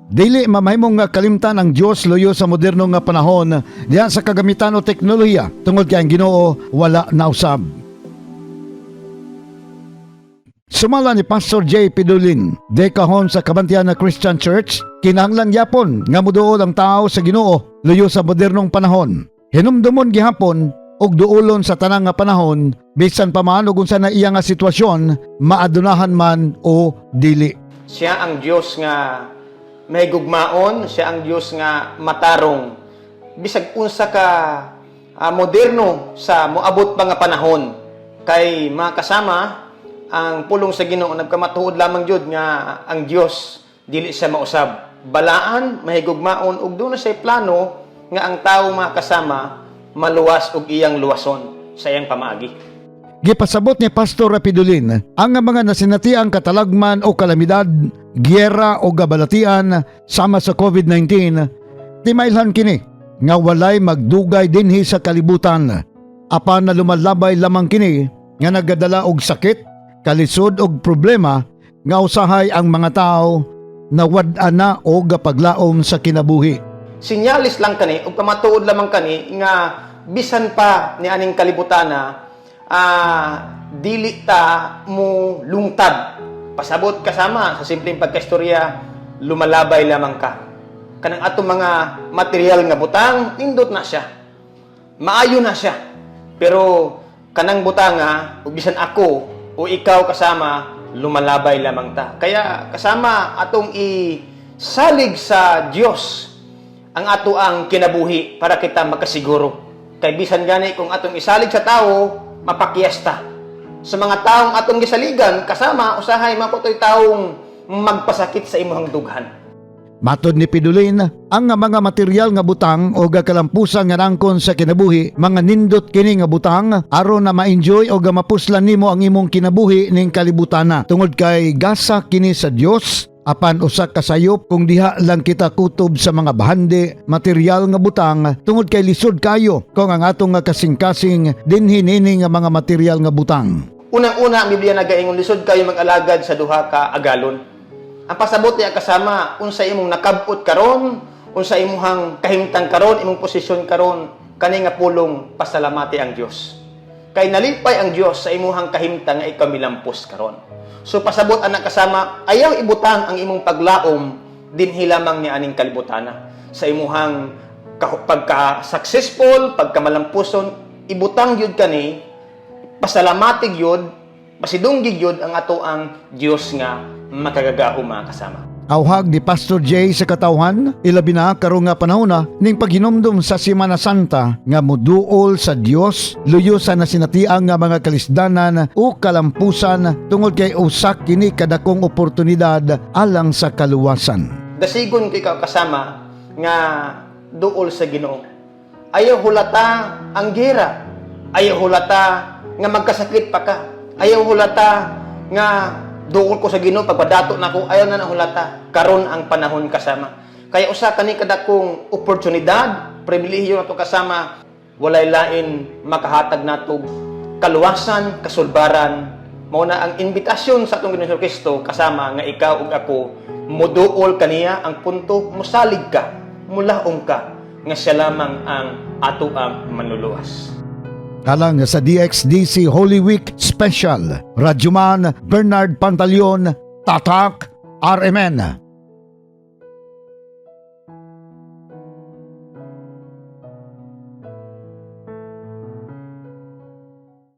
Dili mamahimong nga kalimtan ang Dios luyo sa moderno nga panahon diha sa kagamitan o teknolohiya tungod kay ang Ginoo wala nausab. Sumala ni Pastor J. Pidulin, dekahon sa Kabantian na Christian Church, kinahanglan yapon nga muduol ang tao sa Ginoo luyo sa modernong panahon. Hinumdumon gihapon og duolon sa tanang nga panahon, bisan pa man ug unsa na iya nga sitwasyon, maadunahan man o dili. Siya ang Dios nga may gugmaon, siya ang Dios nga matarong. Bisag unsa ka moderno sa moabot pa nga panahon, kay mga kasama, ang pulong sa Ginoo nagkamatuod lamang jud nga ang Dios dili siya mausab. Balaan, mahigugmaon ug duna siya plano nga ang tawo, mga kasama, maluwas og iyang luwason sa iyang pamaagi. Gipasabot ni Pastor Rapidulin ang mga nasinatiang katalagman o kalamidad, giyera o gabalatian sama sa COVID-19, timailhan kini nga walay magdugay dinhi sa kalibutan. Apan na lumalabay lamang kini nga nagadala og sakit, kalisod og problema nga usahay ang mga tao na wad-an na og paglaom sa kinabuhi. Sinyalis lang kani ug pamatuod lamang kani nga bisan pa ni aning kalibutana, dili ta mo lungtad. Pasabot, kasama, sa simpleng pagkaistorya, lumalabay lamang ka. Kanang atong mga material nga butang, nindot na siya. Maayo na siya. Pero kanang butanga, ug bisan ako o ikaw, kasama, lumalabay lamang ta. Kaya, kasama, atong isalig sa Dios ang ato ang kinabuhi para kita makasiguro. Kay bisan gani kung atong isalig sa tao, mapakyas ta. Sa mga taong atong gisaligan, kasama, usahay makutoy taong magpasakit sa imong dughan. Matod ni Pidulin, ang mga material nga butang o kalampusan nga nangkon sa kinabuhi, mga nindot kini nga butang aron na ma-enjoy o mapuslan nimo ang imong kinabuhi ning kalibutana. Tungod kay gasa kini sa Dios, apan usa ka sayop kung diha lang kita kutob sa mga bahandi, material nga butang, tungod kay lisod kayo kung ang atong nga kasing-kasing dinhi nini nga mga material nga butang. Unang-una, ang Biblia nagaingon, lisod kayo mag-alagad sa duha ka agalon. Ang pasabot niya, kasama, unsa imong nakabot karon, unsa imong kahimtang karon, imong posisyon karon, kani nga pulong, pasalamati ang Dios. Kay nalipay ang Dios sa imuhang kahimtang nga ikaw milampos karon. So pasabot anak, kasama, ayaw ibutang ang imong paglaom dinhi lamang ni aning kalibutana. Sa imuhang pagka successful, pagka malampuson, ibutang gyud kani, pasalamati gyud, pasidunggi gyud ang ato ang Dios nga makagagahom, mga kasama. Awhag ni Pastor Jay sa katawhan, ilabi na karon nga panahon na ning paghinumdum sa Semana Santa, nga muduol sa Dios luyo sa nasinatiang nga mga kalisdanan o kalampusan tungod kay usa kini kadakong oportunidad alang sa kaluwasan. Dasigon kay ikaw, kasama, nga duol sa Ginoo. Ayaw hulata ang gera. Ayaw hulata nga magkasakit pa ka. Ayaw hulata nga duol ko sa Ginoo pagpadato nako. Ayaw na na hulata. Karon ang panahon, kasama. Kaya usa kani kadakong oportunidad, pribilehiyo nato, kasama, walay lain makahatag nato kaluwasan, kasulbaran. Mao na ang imbitasyon sa atong Ginoong Kristo, kasama, nga ikaw ug ako muduol kaniya. Ang punto, musalig ka, mulaom ka nga siya lamang ang ato ang manluluwas. Alang sa DXDC Holy Week Special, Radyoman Bernard Pantaleon, Tatak, RMN.